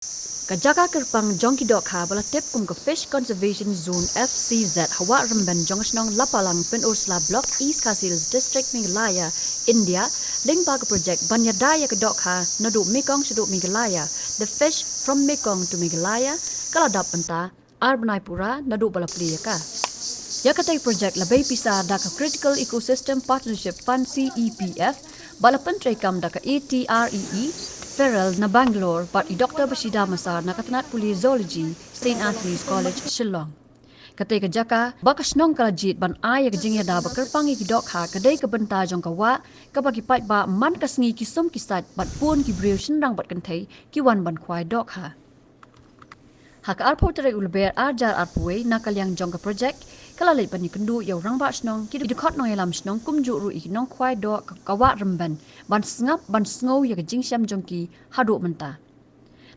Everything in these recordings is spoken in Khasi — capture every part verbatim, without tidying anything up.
Ka jaka kyrpang jong ki dohkha ba la tip kum ka Fish Conservation Zone F C Z ha Wah Rymben jong ka shnong Lapalang, Pynursla Block, East Khasi Hills District, Meghalaya, India, lyngba ka projek ban ïada ïa ka dohkha naduh Mekong shaduh Meghalaya, The Fish from Mekong to Meghalaya, ka la dap mynta ar bnai pura naduh ba la plie ïa ka. Ïa katei ka projek la bei pisa da ka Critical Ecosystem Partnership Fund, C E P F, ba la pyntreikam da ka A T R E E, Feral na Bangalore bad i Doctor Bashida Massar na ka tnat pule Zoology, Saint Anthony's College, Shillong. Katei ka jaka ba ka shnong ka la jied ban ai ïa ka jingïada ba kyrpang ïa ki dohkha ka dei ka bynta jong ka wah kaba ki paidbah man ka sngi ki sum ki sait bad bun ki briew shynrang bad kynthei ki wan ban khwai dohkha. Ha ka arphew tarik u Lber ar hajar arphew wei, na ka liang jong ka projek ka la leit ban ïakynduh ïa u rangbah shnong, ki dkhot nongïalam shnong kumjuh ruh ïa ki nongkhwai doh ka, ka Wah Rymben ban sngap ban sngew ïa ka jingshem jong ki haduh mynta.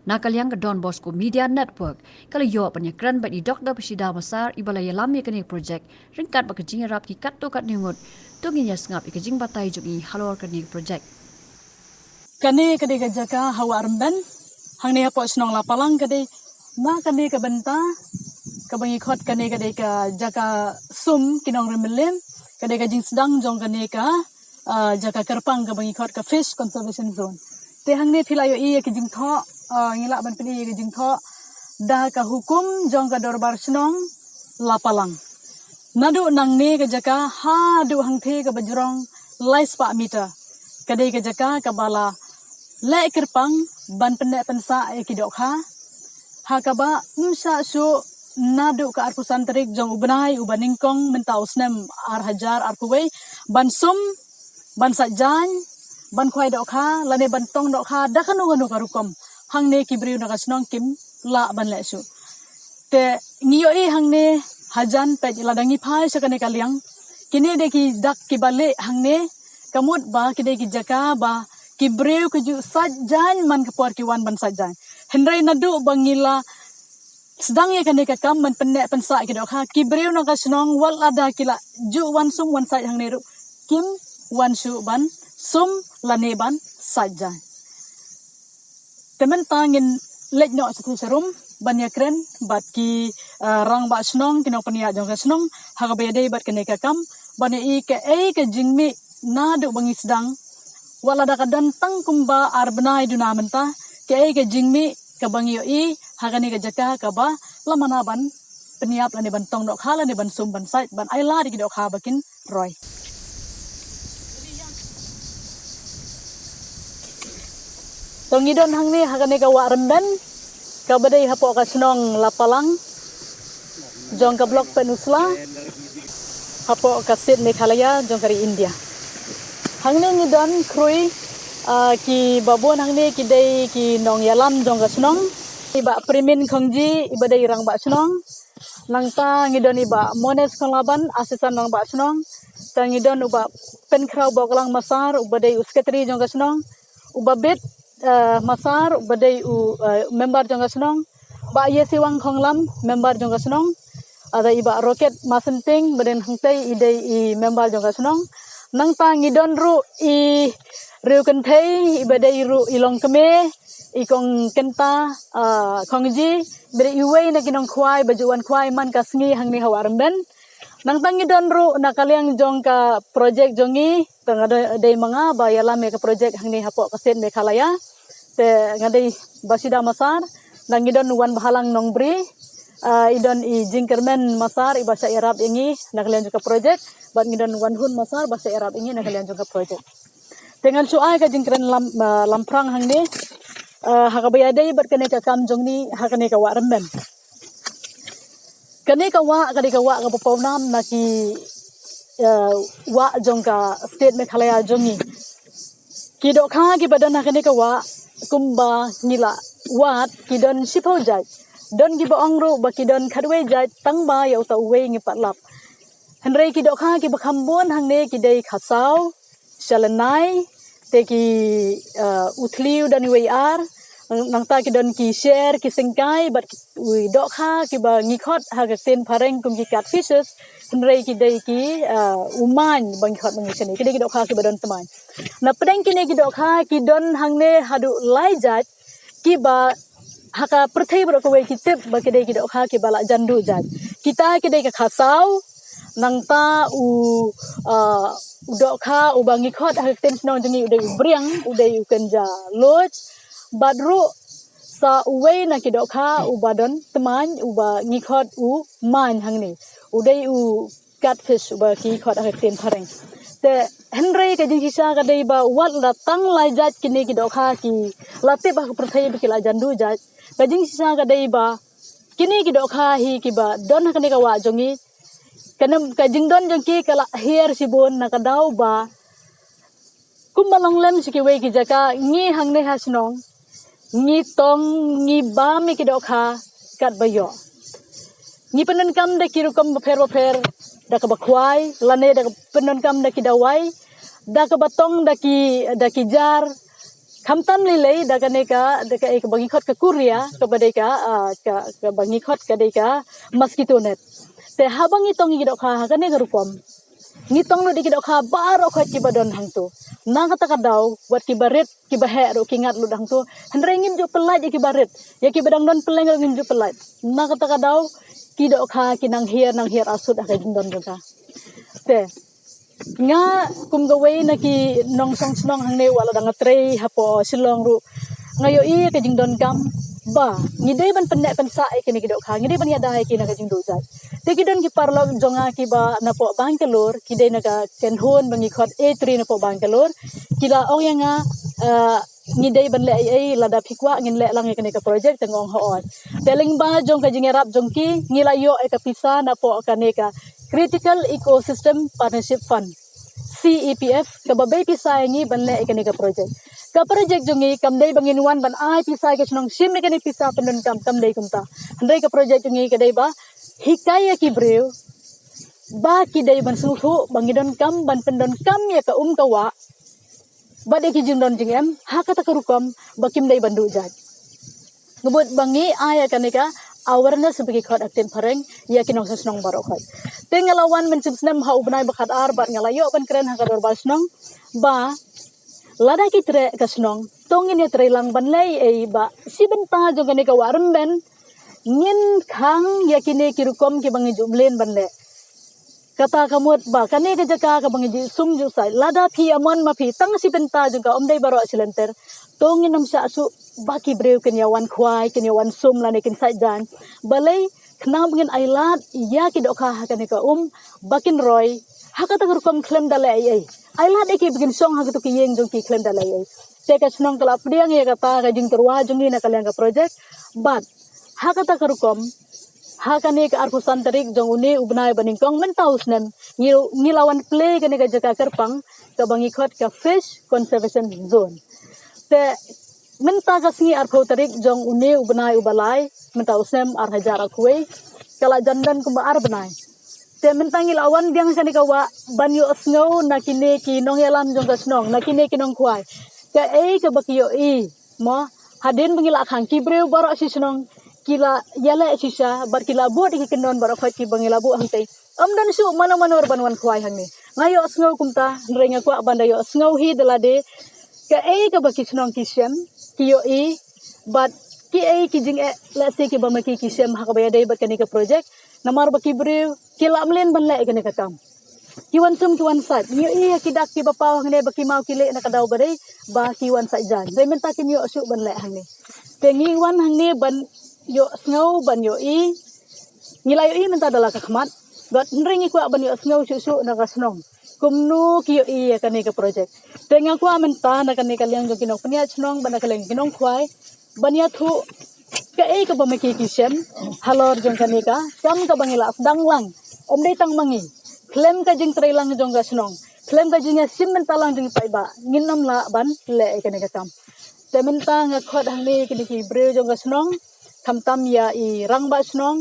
Na ka liang ka Don Bosco Media Network ka la ïoh ban ïakren bad i Doctor Bashida Massar iba la ïalam ïa kane ka projek, ryngkat bad ka jingïarap ki katto katne ngut. To ngin ïa sngap ïa ka jingbatai jong i halor kane ka projek. Kane ka dei ka jaka ha Wah Rymben, hangne hapoh shnong Lapalang ka dei. Na kane ka bynta kaba ngi khot kane ka dei ka jaka sum ki nongrim mylliem, ka dei ka jingsdang jong kane ka, ah, jaka kyrpang kaba ngi khot ka Fish Conservation Zone. Te hangne phi la ïohi ïa ki jingthoh, ah, ngi lah ban pyni ïa ki jingthoh da ka hukum jong ka dorbar shnong Lapalang. Naduh nangne ka jaka haduh hangtei kaba jrong lai spah meter. Ka dei ka jaka kaba la leh kyrpang ban pynneh pynsah ïa ki dohkha. Ha kaba ym shah shuh naduh ka arphew san tarik jong u bnai uba nyngkong mynta u snem ar hajar arphew wei ban sum, ban sait jaiñ, ban khwai dohkha lane ban tong dohkha da kano kano ka rukom. Hangne ki briew na ka shnong kim lah ban leh shuh. Te ngi ïohi hangne hajan peit lada ngi phai sha kane ka liang, kine dei ki dak kiba lieh hangne, ka mut ba ki dei ki jaka ba ki briew ki ju sait jaiñ man ka por ki wan ban sait jaiñ. Hynrei naduh ba ngi la sdang ïa kane ka kam ban pynneh pynsah ki dohkha, ki briew na ka shnong wat lada ki la ju wan sum wan sait hangne ruh kim wan shuh ban sum lane ban sait jaiñ. Te mynta ngin leit noh sha thung sharum ban ïakren bad ki, ah, rangbah shnong, ki nongpynïaid jong ka shnong ha kaba ïadei bad kane ka kam, ban ïohi kaei ka jingmih naduh ba ngi sdang. Wat lada ka don tang kumba ar bnai duna mynta, kaei ka jingmih kaba ngi ïohi ha kane ka jaka kaba la mana ban pynïap lane ban tong dohkha lane ban sum ban sait ban ai lad ïa ki dohkha ba kin roi. To ngi don hangne ha kane ka Wah Rymben kaba dei hapoh ka shnong Lapalang jong ka Block Pynursla hapoh ka state Meghalaya jong ka ri India. Hangne ngi don khrui, ah, kiba bun hangne ki dei ki nongïalam jong ka shnong. I Bah Premin Khongji iba dei rangbah shnong. Nangta ngi don i Bah Mones Khonglaban, assistant rangbah shnong. Ta ngi don u Bah Pynkhraw Boklang Massar uba dei u secretary jong ka shnong. U Bah Bit, eh, Massar uba dei u, eh, member jong ka shnong. Bah Ïasiwang Khonglam, member jong ka shnong. Ada i Bah Rocket Masenting, ba dei hangtei i dei i member jong ka shnong. Nangta ngi don ruh i riew kynthei iba dei ruh i longkmie, i Kong Kynta, ah, Khongji, ba dei iwei na ki nongkhwai ba ju wan khwai man ka sngi hangne ha Wah Rymben. Nangta ngi don ruh na ka liang jong ka projek jong ngi, te nga dei, dei ma nga ba ïalam ïa ka projek hangne hapoh ka state Meghalaya. Te nga dei Bashida Massar, nang ngi don Wanbhalang Nongbri, ah, i don i Jingkyrmen Massar iba shah ïarap ïa ngi na ka liang jong ka projek, bad ngi don Wanhun Massar ba shah ïarap ïa ngi na ka liang jong ka projek. Te ngan shu ai ka jingkren lam, ah, lamphrang hangne, ah, ha kaba ïadei bad kane ka kam jong ngi ha kane ka Wah Rymben. Kane ka wah ka dei ka wah kaba pawnam na ki, eh, wah jong ka state Meghalaya jong ngi. Ki dohkha kiba don ha kane ka wah kumba ngi la wad ki don shiphew jait. Don kiba ong ruh ba ki don khatwei jait tang ba ïa uta uwei ngi pat lap. Hynrei ki dohkha kiba kham bun hangne ki dei khasaw, shalynai, te ki, uh, u thliew don iwei ar, nangta ki don ki sher, ki syngkai, bad ki, u dohkha kiba ngi khot ha ka ktien phareng kum ki catfishes, hynrei ki dei ki, uh, u main ba ngi khot ba ngi shane, ki dei ki dohkha kiba don tmaiñ. Na pdeng kine ki dohkha ki don hangne haduh lai jait kiba ha ka pyrthei baroh kawei ki tip ba ki dei ki dohkha kiba la jan duh jait. Kita ki dei ka khasaw, nangta u, ah, u dohkha uba ngi khot ha ka ktien shnong jong ngi u dei u briang, u dei u kynja loch, bad ruh sa uwei na ki dohkha uba don tmaiñ uba ngi khot u maiñ hangne. U dei u catfish uba ki khot ha ka ktien phareng. Te hynrei ka jingshisha ka dei ba wat la tang lai jait kine ki dohkha ki la tip ha ka pyrthei ba ki la jan duh jait. Ka jingshisha ka dei ba kine ki dohkha hi kiba don ha kane ka wah jong ngi. Ka nam, ka jingdon jong ki ka la hiar shibun na ka daw ba kumba long lem sha kiwei ki jaka, ngi hangne ha shnong ngi tong, ngi bam ïa ki dohkha katba ïoh. Ngi pyndonkam da ki rukom bapher bapher, da kaba khwai, lane da ka pyndonkam da ki dawai, da kaba tong da ki, da ki jar, khamtam lei lei da kane ka, da ka, eh, kaba ngi khot ka kuria, kaba dei ka, ah, ka, kaba ngi khot ka dei ka mosquito net. Te haba ngi tong ïa ki dohkha ha kane ka rukom, ngi tong lut ïa ki dohkha baroh khoit kiba don hangto. Na kata ka daw wat kiba rit kiba heh ruh ki ngat lut hangto. Hynrei ngim ju pyllait ïa kiba rit, ïa kiba dang don pylleng ruh ngim ju pyllait. Na kata ka daw ki dohkha ki nang hiar nang hiar asut ha ka jingdon jong ka. Te nga kum kawei na ki nongshong shnong hangne, wat la dang nga trei hapoh Shillong ruh, nga ïohi ka jingdonkam ba ngi dei ban pynneh pynsah ïa kine ki dohkha, ngi dei ban ïada ïa ki na ka jingduh jait. Te ki don ki paralok jong nga kiba napoh Bangalore, ki dei na ka kynhun ba ngi khot A three napoh Bangalore. Ki la ong ïa nga, ah, ngi dei ban leh ei ei, lada phi kwah ngin leh lang ïa kane ka project. Te nga ong hooid. Te lyngba jong ka jingïarap jong ki ngi la ïoh ïa ka pisa napoh kane ka Critical Ecosystem Partnership Fund, C E P F, kaba bei pisa ïa ngi ban leh ïa kane ka project. Ka project jong ngi kam dei ba ngin wan ban ai pisa ïa ka shnong, shim ïa kane pisa pyndonkam, kam dei kumta. Hynrei ka project jong ngi ka dei ba hikai ïa ki briew ba ki dei ban sngewthuh ba ngi donkam ban pyndonkam ïa ka um ka wah bad ïa ki jingdon jingem ha kata ka rukom ba kim dei ban duh jait. Nga bud ba ngi ai ïa kane ka awareness ba ki khot ha ktien phareng ïa ki nongshong shnong baroh khoit. Te nga la wan mynshem snem ha u bnai ba khatar bad nga la ïoh ban kren ha ka dorbar shnong ba lada ki treh ka shnong, to ngin ïa trei lang ban leh ei ei, ba shi bynta jong kane ka wah Rymben ngin khang ïa kine ki rukom kiba ngi ju mlien ban leh. Kata ka mut ba kane ka jaka kaba ngi ju sum ju sait, lada phi ïa mon ma phi tang shi bynta jong ka, ym dei baroh shi lynter. To ngin ym shah shuh ba ki briew kin ïa wan khwai, kin ïa wan sum lane kin sait jaiñ. Balei? Khnang ba ngin ailad ïa ki dohkha ha kane ka um ba kin roi ha kata ka rukom khlem da leh ei ei. Ailad ïa ki ba kin shong ha kato ka ïing jong ki khlem da leh ei ei. Te ka shnong ka la pdiang ïa kata ka jingtyrwa jong ngi na ka liang ka project. Bad ha kata ka rukom, ha kane ka arphew san tarik jong une u bnai ba nyngkong mynta u snem, ngi, ngi la wan plie kane ka jaka kyrpang kaba ngi khot ka Fish Conservation Zone. Te mynta ka sngi arphew tarik jong une u bnai uba lai mynta u snem ar hajar arphew wei, ka la jan don kumba ar bnai. Te mynta ngi la wan biang shane ka wah ban ïohsngew na kine ki nongïalam jong ka shnong, na kine ki nongkhwai, kaei kaba ki ïohi. Mo, hadien ba ngi la khang, ki briew baroh shi shnong ki la ïaleh shisha bad ki la bud ïa ki kyndon baroh khoit kiba ngi la buh hangtei. Ym don shuh mano mano ruh ban wan khwai hangne. Nga ïohsngew kumta, hynrei nga kwah ban da ïohsngew hi da lade kaei kaba ki shnong ki shem, ki ïohi, bad kiei ki jingeh lehse kiba ma ki ki shem ha kaba ïadei bad kane ka project. Namar ba ki briew ki la mlien ban leh ïa kane ka kam. Ki wan sum ki wan sait. Ngi ïohi ïa ki dak kiba paw hangne ba ki maw ki leh na ka daw ba dei ba ki wan sait jaiñ. Hynrei mynta kim ïoh shuh ban leh hangne. Te ngi wan hangne ban ïohsngew, ban ïohi. Ngi la ïohi mynta da la ka khmat. Bad hynrei ngi kwah ban ïohsngew shuh shuh na ka shnong kumno ki ïohi ïa kane ka project. Te nga kwah mynta na kane ka liang jong ki nongpynïaid shnong bad na ka liang ki nongkhwai ban ïathuh kaei kaba ma ki ki shem halor jong kane ka kam kaba ngi la sdang lang. Ym dei tang ma ngi, khlem ka jingtrei lang jong ka shnong, khlem ka jingïashim bynta lang jong ki paidbah, ngin ym lah ban leh ïa kane ka kam. Te mynta nga khot hangne kine ki briew jong ka shnong, khamtam ïa i rangbah shnong,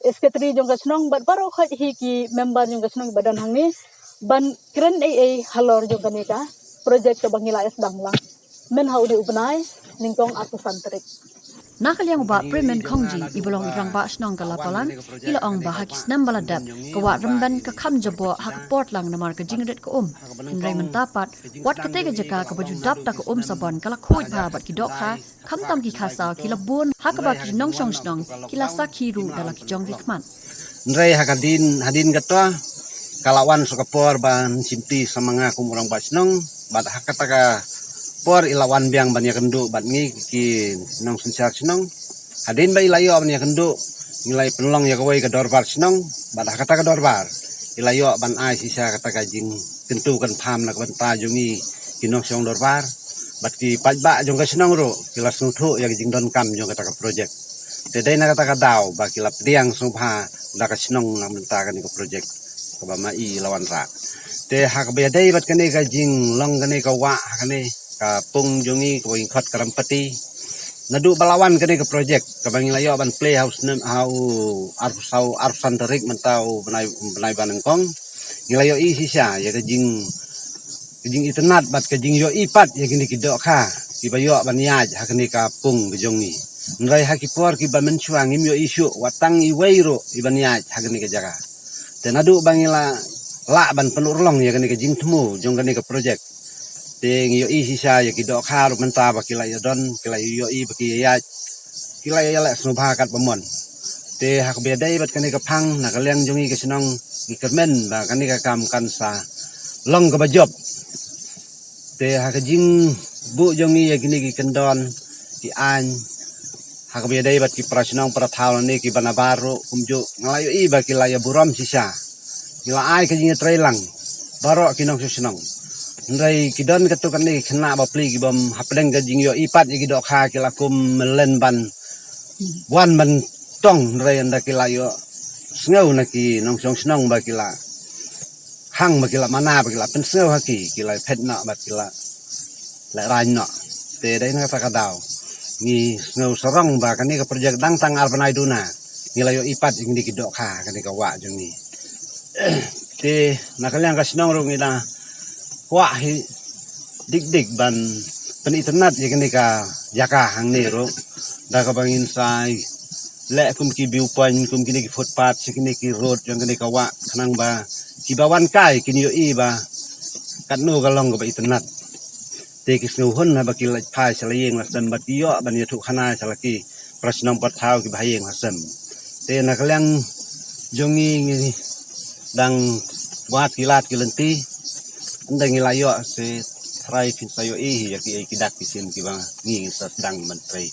i secretary jong ka shnong bad baroh khoit hi ki member jong ka shnong ba don hangne ban kren ei ei halor jong kane ka project kaba ngi la ïasdang lang mynha une u bnai nyngkong arphew san tarik. Na ka liang u Bah Premen Khongji, i ba long i rangbah shnong ka Lapalang, i la ong ba ha ki snem ba la dep, ka wah Rymben ka kham jaboh ha ka por tlang namar ka jingrit ka um. Hynrei mynta pat, wat katei ka jaka kaba ju dap da ka um sabon ka la khuid bha bad ki dohkha, khamtam ki khasaw ki la bun, ha kaba ki nongshong shnong ki la sakhi ruh da la ki jong ki khmat. Hynrei ha ka dien, hadien kata, ka la wan sa ka por ban shimti sa ma nga kum u rangbah shnong, bad ha kata ka por i la wan biang ban ïakynduh bad ngi ki nongsynshar shnong. Hadien ba i la ïoh ban ïakynduh, ngi la pynlong ïa kawei ka dorbar shnong, bad ha kata ka dorbar i la ïoh ban ai shisha kata ka jingkyntu kynpham na ka bynta jong ngi ki nongshong dorbar, bad ki paidbah jong ka shnong ruh ki la sngewthuh ïa ka jingdonkam jong kata ka projek. Te dei na kata ka daw ba ki la pdiang sngewbha da ka shnong na ka bynta kane ka projek kaba ma i la wanrah. Te ha kaba ïadei bad kane ka jinglong kane ka wah ha kane ka pung jong ngi kaba ngi khot ka Rampati. Naduh ba la wan kane ka projek kaba ngi la ïoh ban plie ha u snem, ha u arphew saw, arphew san tarik mynta u bnai, bnai ba nyngkong. Ngi la ïohi shisha ïa ka jing, ka jingitynnad bad ka jingïohi pat ïa kine ki dohkha kiba ïoh ban ïaid ha kane ka pung ka jong ngi. Hynrei ha ki por kiba mynshuwa ngim ïohi shuh wat tang iwei ruh i ban ïaid ha kane ka jaka. Te naduh ba ngi la lah ban pynurlong ïa kane ka jingthmu jong kane ka projek, te ngi ïohi shisha ïa ki dohkha ruh mynta ba ki la ïadon, ki la ïohi ba ki ïaid, ki la ïaleh sngewbha katba mon. Te ha kaba ïadei bad kane ka phang, na ka liang jong ngi ka shnong, ngi kyrmen ba kane ka kam kan sa long kaba jop. Te ha ka jingbuh jong ngi ïa kine ki kyndon, ki aiñ, ha kaba ïadei bad ki para shnong para thaw lane kiba nabar ruh kumjuh, nga la ïohi ba ki la ïaburom shisha. Ngi la ai ka jingïatreilang baroh ki nongshong shnong. Hynrei ki don katto katne ki khynnah bapli kibym hapdeng ka jingïohi pat ïa ki dohkha, ki la kum mlien ban wan ban tong, hynrei ynda ki la ïohsngew na ki nongshong shnong ba ki la hang, ba ki la mana, ba ki la pynsngew ha ki, ki la phet noh bad ki la lehraiñ noh. Te dei na kata ka daw ngi sngew sarong ba kane ka projek dang tang ar bnai duna ngi la ïohi pat ïa kine ki dohkha ha kane ka wah jong ngi. Te na ka liang ka shnong ruh ngi da kwah hi dik dik ban pynitynnad ïa kane ka jaka hangne ruh, da kaba ngin sa leh kum ki view point, kum kine ki footpath sha kine ki road jong kane ka wah, khnang ba kiba wan kai kin ïohi ba katno ka long kaba itynnad. Te ki sngewhun haba ki leit phai sha la ïing la sem bad ki ïoh ban ïathuh khana sha la ki para shnong para thaw kiba ha ïing ha sem. Te na ka liang jong ngi ngi dang wad ki lad ki lynti, ynda ngi la ïoh se trai phin sa ïohi ïa ki, ïa ki dak ki sien kiba ngi ngi sa sdang ban trei.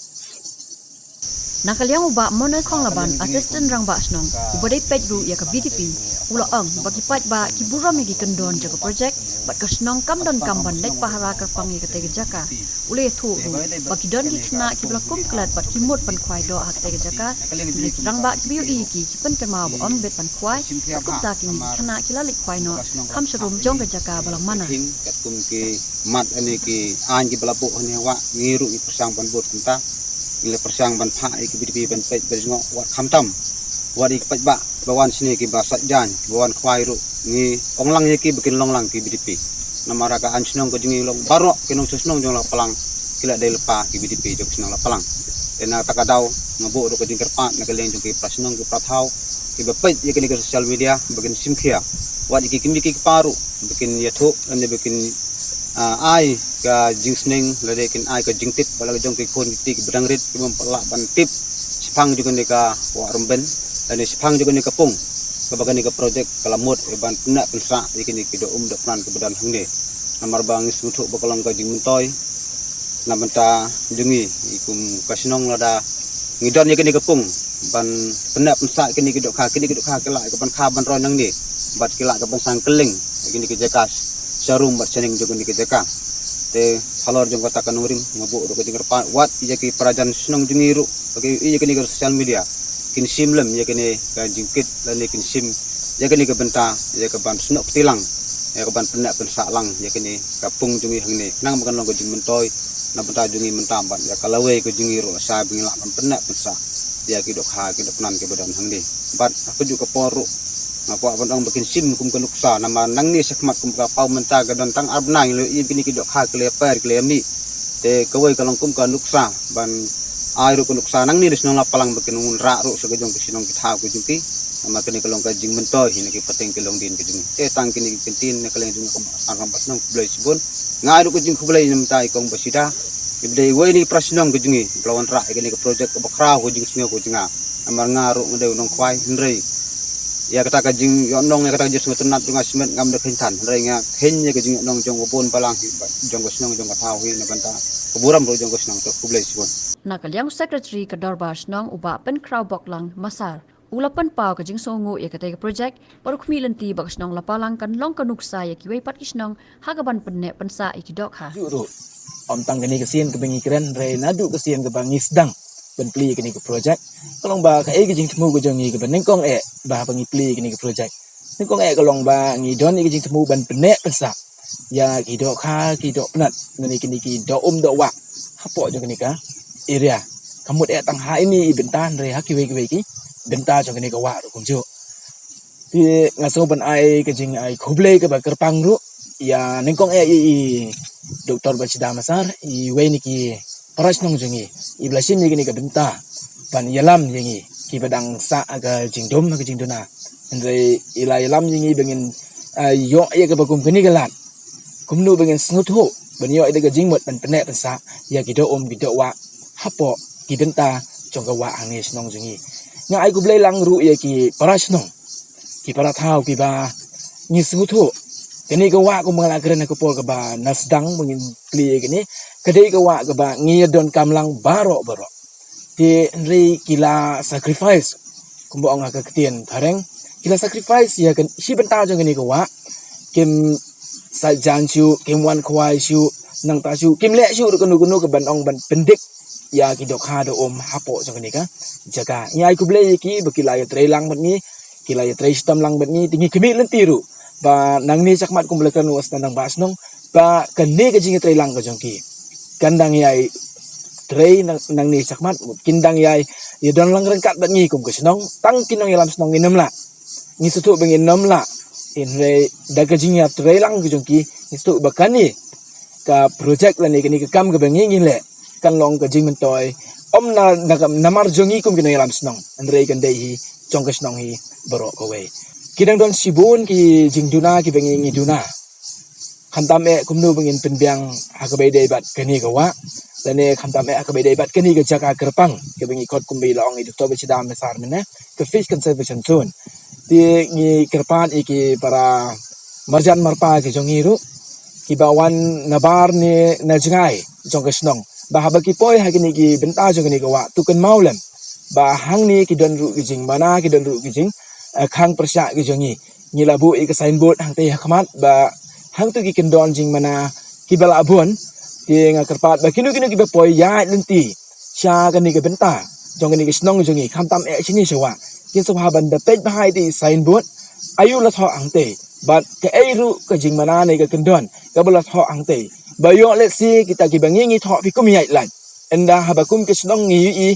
Na ka liang u Bah Mona Khonglaban, Assistant Rangbah Shnong, uba dei peit ruh ïa ka VDP, u la ong ba ki paidbah ki burom ïa ki kyndon jong ka projek, bad ka shnong kam donkam ban leit pahara kyrpang ïa katei ka jaka. U la ïathuh ruh ba ki don ki khynnah kiba la kum klet bad ki mut ban khwai doh ha katei ka jaka, hynrei ki rangbah kiba ïohi ïa ki, ki pynkynmaw ba ym bit ban khwai, bad kumta kine ki khynnah ki la leit khwai noh kham sharum jong ka jaka ba la mana. Katkum ki mat ane ki aiñ kiba la buh ane ha wah, ngi ruh ngi pyrshang ban bud kumta. Ngi la pyrshang ban phah ïa ki VDP ban peit ban jngoh, wat khamtam wat ïa ki paidbah ba wan shane kiba sait jaiñ, ba wan khwai ruh, ngi ong lang ïa ki ba kin long lang ki VDP. Namar ka aiñ shnong ka jong ngi long baroh ki nongshong shnong jong Lapalang ki la dei lypa ki VDP jong ka shnong Lapalang. Te na kata ka daw nga buh ruh ka jingkyrpad na ka liang jong ki para shnong ki para thaw kiba peit ïa kane ka social media ba kin shim khia. Wat ïa ki kmie ki kpa ruh ba kin ïathuh lane ba kin, ah, ai ka jingsneng lane kin ai ka jingtip ba la ka jong ki khun ki kti kiba dang rit, kibym pat lah ban tip shaphang jong kane ka wah Rymben lane shaphang jong kane ka pung kaba kane ka projek ka la mut ïa ban pynneh pynsah ïa kine ki doh um doh pran kiba don hangne. Namar ba ngi sngewthuh ba ka long ka jingmyntoi na bynta jong ngi, ngi kum ka shnong, lada ngi don ïa kane ka pung ban pynneh pynsah kine ki dohkha, kine ki dohkha ki lah ïa ka ban kha ban roi nangne bad ki lah ïa ka ban sah kylleng ïa kine ki jaka sharum bad shaneng jong kine ki jaka. Te halor jong kata ka nongrim nga buh ruh ka jingkyrpad wat ïa ki para jan shnong jong ngi ruh ba ki ïohi ïa kine ka social media kin shim lem ïa kine ka jingkit lane kin shim ïa kane ka bynta ïa ka ban snoh kti lang, ïa ka ban pynneh pynsah lang ïa kane ka pung jong ngi hangne, khnang ba kan long ka jingmyntoi na bynta jong ngi mynta bad ïa ka lawei ka jong ngi ruh, sa ba ngin lah ban pynneh pynsah ïa ki dohkha ki dohpnan kiba don hangne. Bad ha kajuh ka por ruh nga kwah ban ong ba kin shim kum ka nuksa, namar nangne shakhmat kum ka paw mynta ka don tang ar bnai ngi la ïohi kine ki dohkha ki la ïaper ki la ïamih. Te kawei ka long kum ka nuksa ban Ai ruh ka nuksa nangne da shnong Lapalang ba kin wanrah ruh sha ka jong ka shnong ki thaw ka jong ki. Namar kane ka long ka jingmyntoi hi na ki pateng ki longdien ka jong ngi. Te tang kine ki kyntien na ka liang jong nga kum u Rangbah Shnong, khublei shibun. Nga ai ruh ka jingkhublei na bynta i kong Basida, iba dei iwei na ki para shnong ka jong ngi ba la wanrah ïa kane ka project kaba khraw ha ka jingsngew ka jong nga. Namar nga ruh nga dei u nongkhwai, hynrei ïa kata ka jingïohnong, ïa kata ka jingsngewtynnat jong nga shimet ngam da kheiñ than, hynrei nga kheiñ ïa ka jingïohnong jong ka bun balang hi, jong ka shnong, jong ka thaw hi, na bynta ka burom ruh jong ka shnong. Te khublei shibun. Na ka liang u Secretary ka Dorbar Shnong, u Bah Pynkhraw Boklang Massar, u la pynpaw ka jingsngewnguh ïa katei ka project, bad u khmih lynti ba ka shnong Lapalang kan long ka nuksa ïa kiwei pat ki shnong ha kaban pynneh pynsah ïa ki dohkha. Ju ruh, ym tang kane ka sien kaba ngi kren, hynrei naduh ka sien kaba ngi sdang ban plie ïa kane ka project, ka long ba kaei ka jingthmu ka jong ngi kaba nyngkong eh ba haba ngi plie ïa kane ka project, nyngkong eh ka long ba ngi don ïa ka jingthmu ban pynneh pynsah ïa ki dohkha, ki dohpnat, lane kine ki doh um doh wah hapoh jong kane ka area. Kam mut eh tang ha ine i bynta, hynrei ha kiwei kiwei ki bynta jong kane ka wah ruh kumjuh. Te nga sngew ban ai ka jingai khublei kaba kyrpang ruh ïa nyngkong eh i, i Doktor Basida Massar, iwei na ki para shnong jong ngi, iba la shim ïa kane ka bynta ban ïalam ïa ngi kiba dang sah ha ka jingdum ha ka jingduna. Hynrei i la ïalam ïa ngi ba ngin, ah, ïoh ïa kaba kum kane ka lad, kumno ba ngin sngewthuh ban ïoh ïa ka jingmut ban pynneh pynsah ïa ki doh um, ki doh wah hapoh ki bynta jong ka wah hangne shnong jong ngi. Nga ai khublei lang ruh ïa ki para shnong, ki para thaw kiba ngi sngewthuh kane ka wah, kumba nga la kren ha ka por kaba na sdang ba ngin plie ïa kane, ka dei ka wah kaba ngi ïa donkam lang baroh baroh. Te hynrei ki la sacrifice, kumba ong ha ka ktien phareng, ki la sacrifice ïa ka shi bynta jong kane ka wah. Kim sait jan shuh, kim wan khwai shuh, nangta shuh kim leh shuh ruh kano kano kaban ong ban pyndik ïa ki dohkha doh um hapoh jong kane ka jaka. Ngi ai khublei ïa ki ba ki la ïatrei lang bad ngi, ki la ïatrei shitom lang bad ngi. Te ngi khmih lynti ruh ba nangne shakhmat, kumba la kren u Asnandang Bah Shnong, ba kane ka jingïatrei lang ka jong ki kan dang ïai trei nang, nangne shakhmat, mut kin dang ïai ïa don lang ryngkat bad ngi kum ka shnong. Tang ki nongïalam shnong ngin ym lah, ngi sngewthuh ba ngin ym lah, hynrei da ka jingïatrei lang ka jong ki ngi sngewthuh ba kane ka project lane kane ka kam kaba ngi ngi leh kan long ka jingmyntoi, ym na, na, namar jong ngi kum ki nongïalam shnong, hynrei kan dei hi jong ka shnong hi baroh kawei. Ki dang don shibun ki jingduna kiba ngi ngi duna, khamtam eh kumno ba ngin pynbiang ha kaba ïadei bad kane ka wah, lane khamtam eh ha kaba ïadei bad kane ka jaka kyrpang kaba ngi khot, kumba i la ong i Doktor Basida Massar mynne, ka Fish Conservation Zone. Te ngi kyrpad ïa ki para marjan marpa ki jong ngi ruh kiba wan nabar ne na jngai jong ka shnong, ba haba ki poi ha kine ki bynta jong kane ka wah, to kynmaw lem ba hangne ki don ruh ki jingmana, ki don ruh ki jing, eh, khang pyrshah ki jong ngi. Ngi la buh ïa ka signboard hangtei ha khmat ba hangto ki kyndon jingmana kiba la bun. Te nga kyrpad ba kino kino kiba poi ïaid lynti sha kane ka bynta jong kane ka shnong jong ngi, khamtam eh shane sha wah, kin sngewbha ban da peit bha ïa i signboard, aïu la thoh hangtei, bad kaei ruh ka jingmana ne ka kyndon kaba la thoh hangtei, ba ïoh lehse kita kiba ngi ngi thoh phi kum ïaid lait. Ynda haba kum ka shnong ngi ïohi,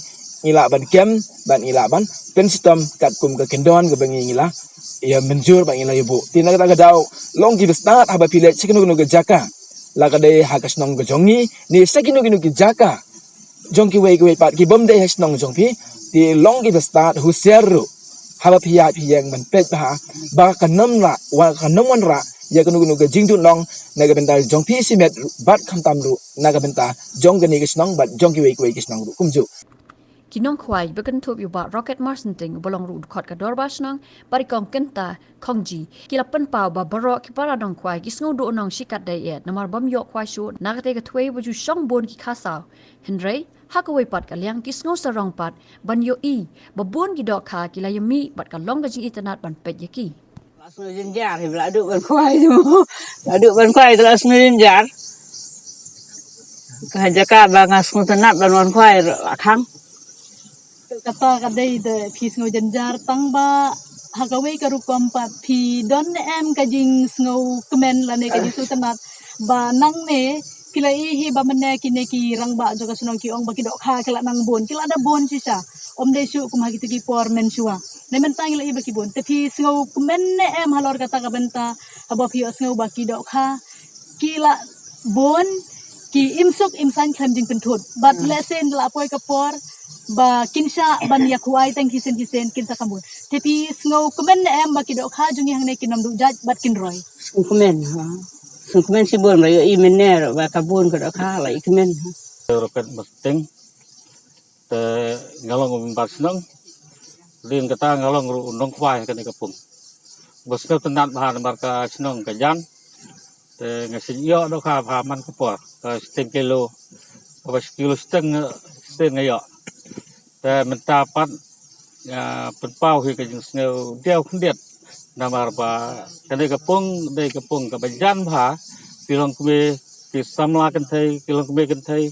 ngi lah ban kem bad ngi lah ban pynshitom katkum ka kyndon kaba ngi ngi la ïa mynjur bad ngi la ïa buh. Te na kata ka daw, long kiba stad haba phi leit sha kano kano ka jaka, la ka dei ha ka shnong ka jong ngi ne sha kino kino ki jaka jong kiwei kiwei pat ki bym dei ha shnong jong phi, te long kiba stad husiar ruh haba phi ïaid phi ïeng ban peit bha ba kan ym lah, wa kan ym wanrah ïa kano kano ka jingduhnong na ka bynta jong phi shimet ruh bad khamtam ruh na ka bynta jong kane ka shnong bad jong kiwei kiwei ki shnong ruh kumjuh. Ki nongkhwai ba kynthup ïa u Bah Rocket Marsynting uba long ruh u dkhot ka Dorbar Shnong, bad i Kong Kynta Khongji, ki la pynpaw ba baroh ki para nongkhwai ki sngew duhnong shikatdei eh namar bym ïoh khwai shuh na katei ka thwei ba ju shong bun ki kha saw. Hynrei ha kawei pat ka liang ki sngew sarong pat ban ïohi ba bun ki dohkha ki la ïa mih bad ka long ka jingitynnat ban peit ïa ki. La sngewjynjar hi ba la duh ban khwai tu. La duh ban khwai tu la sngewjynjar. Ka jaka ba nga sngewtynnat ban wan khwai la khang. Kata ka dei da phi sngewjynjar tang ba ha kawei ka rukom pat phi don ne em ka jingsngewkmen lane ka jingsngewtynnat ba nangne phi la ïohi ba mynne kine ki rangbah jong ka shnong ki ong ba ki dohkha ki la nang bun, ki la da bun shisha. Ym dei shuh kum ha kito ki por mynshuwa. Ne mynta ngi la ïohi ba ki bun. Te phi sngewkmen ne em halor kata ka bynta haba phi ïohsngew ba ki dohkha ki la bun, ki im suk im saiñ khlem jingpynthut. Bad lehse ynda la poi ka por Ba kin shah ban ïa khwai tang shisien shisien kin sa kham bun. Te phi sngewkmen em ba ki dohkha jong ngi hangne kin ym duh jait bad kin roi? Sngewkmen, ha. Sngewkmen shibun ba ïohi mynne ruh ba ka bun ka dohkha, la ïohi kmen, ha. Te nga long u member shnong, hadien kata nga long ruh u nongkhwai kane ka pung. Ba sngewtynnat bha namar ka shnong ka jan. Te nga shu ïoh dohkha bha man ka por, ka shiteng kilo, kaba shi kilo shiteng, shiteng nga ïoh. Te mynta pat nga pynpaw hi ka jingsngew diaw khyndiat namar ba kane ka pung dei ka pung kaba jan bha. Ki longkmie, ki samla kynthei, ki longkmie kynthei,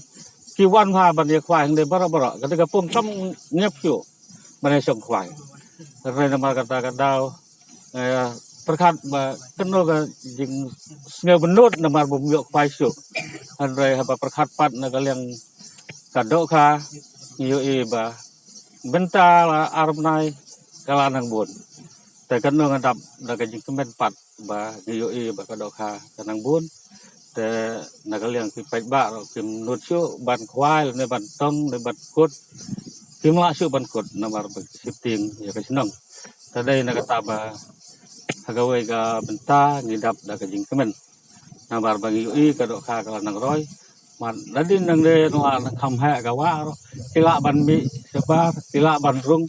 ki wan bha ban ïa khwai hangne baroh baroh. Kane ka pung kam ngep shuh ban ïa shong khwai. Hynrei namar kata ka daw, eh, pyrkhat ba kano ka jingsngew bynnud namar bym ïoh khwai shuh. Hynrei haba pyrkhat pat na ka liang ka dohkha, ngi ïohi ba mynta la ar bnai ka la nang bun. Te kano nga dap da ka jingkmen pat ba ngi ïohi ba ka dohkha ka nang bun. Te na ka liang ki paidbah ruh kim nud shuh ban khwai lane ban tong ne ban kut. Kim lah shuh ban kut namar ba ki sheptieng ïa ka shnong. Te dei na kata ba ha kawei ka bynta ngi dap da ka jingkmen. Namar ba ngi ïohi ka dohkha ka la nang roi. Mat nadien nang dei nang la nang kham heh ka wah ruh, ki lah ban mih shabar, ki lah ban rung,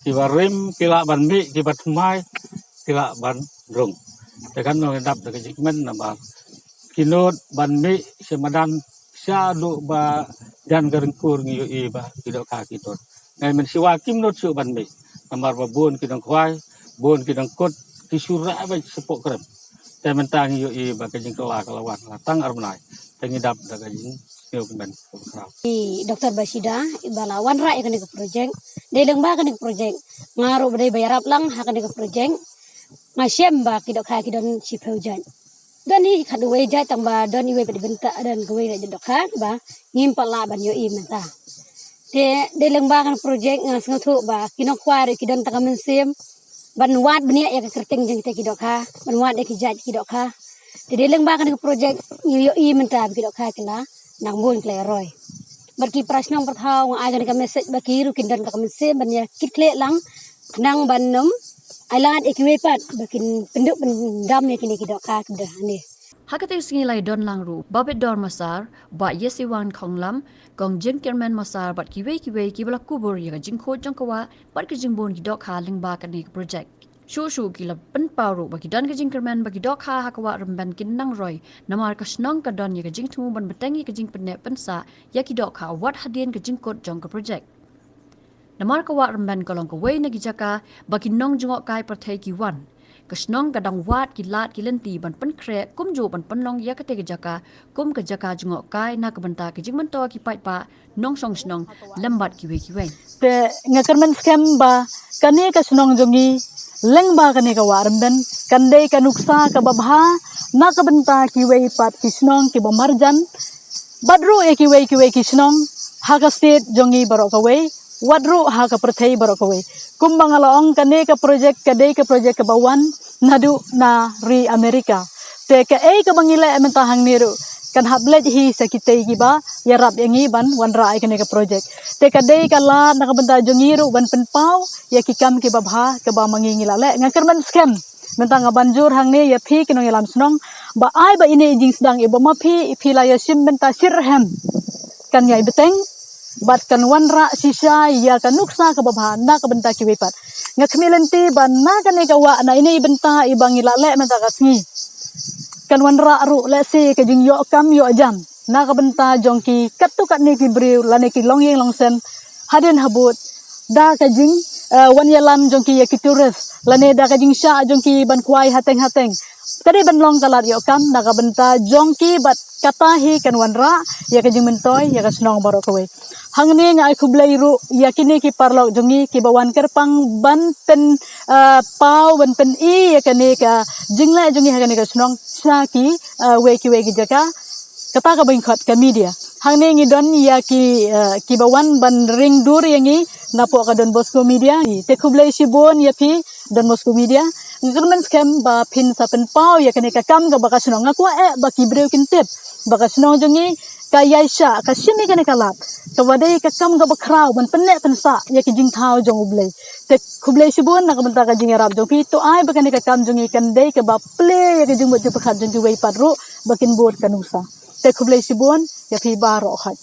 kiba rim ki lah ban mih, kiba thymmai ki lah ban rung. Te kano ngi dap da ka jingkmen namar ki nud ban mih sha madan, sha duh ba jan ka ryngkur ngi ïohi ba ki dohkha ki nud. Ngai mynshuwa kim nud shuh ban mih namar ba bun ki nongkhwai, bun ki nongkut, ki shu rah beit shapoh krem. Te mynta ngi ïohi ba ka jingkylla ka la wan la tang ar bnai. Te ngi dap da ka jingsngewkmen kaba khraw. I Doktor Bashida iba la wanrah ïa kane ka projek. Dei lyngba kane ka projek nga ruh ba dei ba ïarap lang ha kane ka projek. Nga shem ba ki dohkha ki don shiphew jait. Don hi khatwei jait tang ba don iwei pat i bynta, don kawei na jait dohkha ba ngim pat lah ban ïohi mynta. Te dei lyngba kane ka projek nga sngewthuh ba ki nongkhwai ruh ki don tang ka mynsiem ban wad bniah ïa ka kyrteng jong kita ki dohkha, ban wad ïa ki jait ki dohkha. Te dei lyngba kane ka projek ngi ïohi mynta ba ki dohkha ki la nang bun, ki la roi. Bad ki para shnong para thaw nga ai kane ka message ba ki ruh kin don ka mynsiem ban ïa kit khlieh lang khnang ban ym ailad ïa kiwei pat ba kin pynduh pyndam ïa kine ki dohkha kiba don hangne. Ha katei ka sngi la ïadon lang ruh Bah Bitdor Massar, Bah Yesiwan Khonglam, Kong Jingkyrmen Massar bad kiwei kiwei kiba la kubur ïa ka jingkhuid jong ka wah bad ka jingbun ki dohkha lyngba kane ka projek. Shuh shuh ki la pynpaw ruh ba ki don ka jingkyrmen ba ki dohkha ha ka wah Rymben kin nang roi namar ka shnong ka don ïa ka jingthmu ban bteng ïa ka jingpynneh pynsah ïa ki dohkha wat hadien ka jingkut jong ka projek. Namar ka wah Rymben ka long kawei na ki jaka ba ki nongjngohkai pyrthei ki wan. Ka shnong ka dang wad ki lad ki lynti ban pynkhreh kumjuh ban pynlong ïa katei ka jaka kum ka jaka jngohkai na ka bynta ka jingmyntoi ki paidbah, nongshong shnong lem bad kiwei kiwei. Te nga kyrmen skhem ba kane ka shnong jong ngi lyngba kane ka wah Rymben kan dei ka nuksa kaba bha na ka bynta kiwei pat ki shnong kiba marjan, bad ruh ïa kiwei kiwei ki shnong ha ka state jong ngi baroh kawei, wat ruh ha ka pyrthei baroh kawei. Kumba nga la ong, kane ka projek ka dei ka projek kaba wan naduh na ri Amerika. Te kaei kaba ngi leh mynta hangne ruh kan hap leit hi sha kitei kiba ïarap ïa ngi ban wanrah ïa kane ka projek. Te ka dei ka lad na ka bynta jong ngi ruh ban pynpaw ïa ki kam kiba bha kaba ma ngi ngi la leh. Nga kyrmen skhem mynta nga ban jur hangne ïa phi ki nongïalam shnong ba ai ba ine i jingsdang iba ma phi, phi la ïashim bynta shitrhem, kan ïai bteng bad kan wanrah shisha ïa ka nuksa kaba bha na ka bynta kiwei pat. Nga khmih lynti ba na kane ka wah, na ine i bynta iba ngi la leh mynta ka sngi, kan wanrah ruh lehse ka jingïoh kam ïoh jam na ka bynta jong ki katto katne ki briew lane ki longïing longsem hadien habud, da ka jing, eh, wan ïalam jong ki ïa ki tourist lane da ka jingshah jong ki ban khwai hateng hateng. Ka dei ban long ka lad ïoh kam na ka bynta jong ki bad kata hi kan wanrah ïa ka jingmyntoi ïa ka shnong baroh kawei. Hangne nga ai khublei ruh ïa kine ki paralok jong ngi kiba wan kyrpang ban pyn, eh, paw, ban pyni ïa kane ka jingleh jong ngi ha kane ka shnong sha ki, eh, wei kiwei ki jaka. Kata kaba ngi khot ka media. Hangne ngi don ïa ki, eh, kiba wan ban ring dur ïa ngi napoh ka Don Bosco Media. Te khublei shibun ïa phi Don Bosco Media. Nga kyrmen skhem ba phin sa pynpaw ïa kane ka kam kaba ka shnong, nga kwah eh ba ki briew kin tip ba ka shnong jong ngi ka ïaishah, ka shim ïa kane ka lad, kaba dei ka kam kaba khraw ban pynneh pynsah ïa ka jingthaw jong U Blei. Te khublei shibun na ka bynta ka jingïarap jong phi. To ai ba kane ka kam jong ngi kan dei kaba plie ïa ka jingmut jingpyrkhat jong kiwei pat ruh ba kin bud ka nuksa. Te khublei shibun ïa phi baroh hoi.